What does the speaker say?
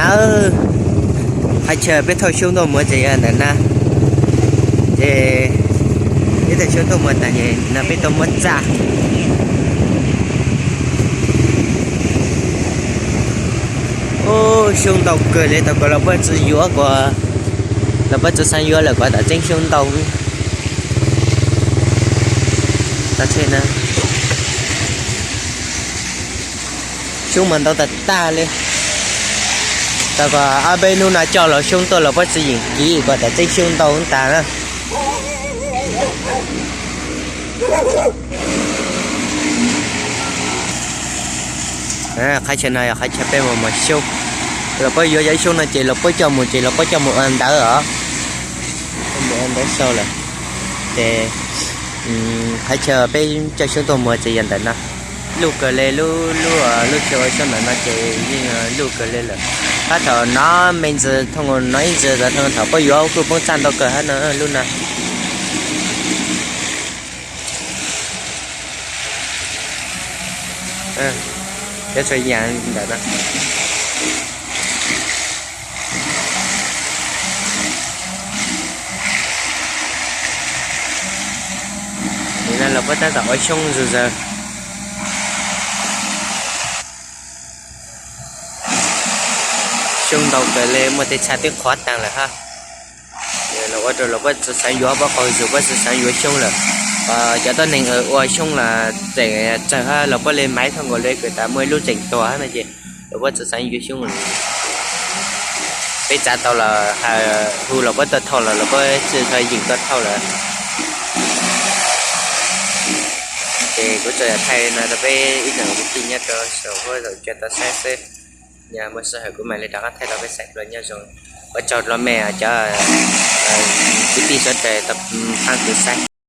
Aw, qhov chaw peb thauj xyoob tuaj mus ces yog ntawm na. Ces peb thauj xyoob tuaj mus tas ces no peb tuaj muab txaj. Ub, xyoob ntau kawg li, tau kom los puab tsi yuav kuas, los puab tsi xaav yuav lawm kuas tam tseeb xyoob ntau. Xyoob mas ntau tag tag li. Tau kom ob peb hnub no coj los xyoob tuaj los puab tsi yeem kiv kuas tam tseeb xyoob ntau tag na. Qhov chaw no yog qhov chaw peb mus muag xyoob. Los puab yuav cov xyoob no ces los puab coj mus ces los puab coj mus ua ntawv os. Mus ua ntawv sau lawm. Ces qhov chaw peb coj xyoob tuaj muag ces yog ntawm no. Luj kawg li, lub, lub, lub chaw ua xyoob ntawm no ces yeej luj kawg li lawm. Tab thaum no me ntsis thooj no ib ntsis thaum puab yuav kuj poob txaj ntau kawg hab no lub no. Cov txhua yam ntawm no. Nim no los puab tab tom ua xyoob zog zawg. Xyoob ntau kawg li, muaj tej txha twb qhuav taag lawm hab. Los ua rau los puab tsi xaav yuav, puab qaug zug puab tsi xaav yuav xyoob lawm. Cov tuab neeg ua xyoob los tseem tsawg hab los puab le maiv thauj nkaus le kws tas muaj ib lub tseem tuag hab no ces los puab tsi xaav yuav xyoob lawm. Peb txav tau los hu los puab tuaj thauj los los puab tsi xaav yeem tuaj thauj lawm. Ces kuv tsuas yog thaij no rau peb ib tsoom kwv tij nyob rau saum huab saum cua tau saib xwb. Yog muaj sij hawm kuv mam li rov qab thaij rau peb saib dua, nyob zoo. Ua tsaug dlua mej cov kwv tij suav dlawg tau pab kuv saib.